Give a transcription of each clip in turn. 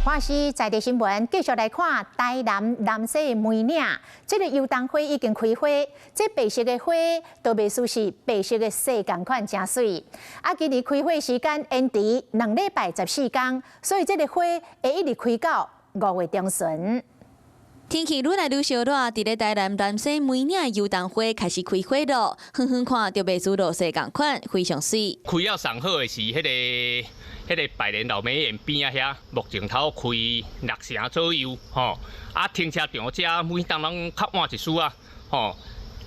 華視在地新聞繼續來看台南南勢梅嶺，這個油桐花已經開花，這白色的花都袂輸是白色的雪仝款誠媠。啊，今年開花時間延遲2禮拜14工，所以這个花會一直開到5月中旬。天氣愈來愈燒熱，佇咧台南南勢梅嶺的油桐花開始開花咯，遠遠看就袂輸落雪仝款，非常媠。開了上好的是彼个百年老梅園邊仔遐，目前頭開六成左右，吼。啊，停車場遮每當攏較晚一絲仔，吼，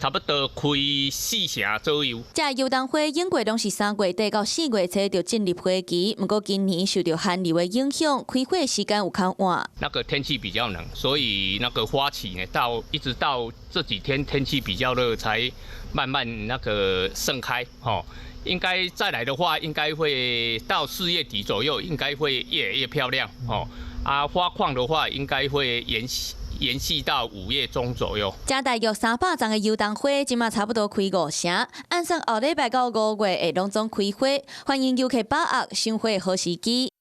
差不多開四成左右。這油桐花往過攏是3月底到4月初就進入花期，毋過今年受著寒流的影響，開花時間有較晚。那個天氣比較冷，所以那個花期呢，到一直到這幾天天氣比較熱，才慢慢那個盛開，吼。應該再來的話，應該會到4月底左右，應該會越來越漂亮，吼。啊，花況的話，應該會延續到5月中左右。這大約300叢的油桐花，這馬差不多開五成，按算後禮拜到5月會攏總開花，歡迎遊客把握賞花好時機。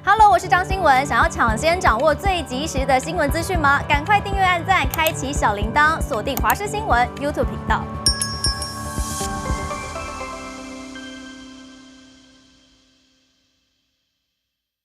Hello，我是張新文，想要搶先掌握最及時的新聞資訊嗎？趕快訂閱、按讚、開啟小鈴鐺，鎖定華視新聞 YouTube 頻道。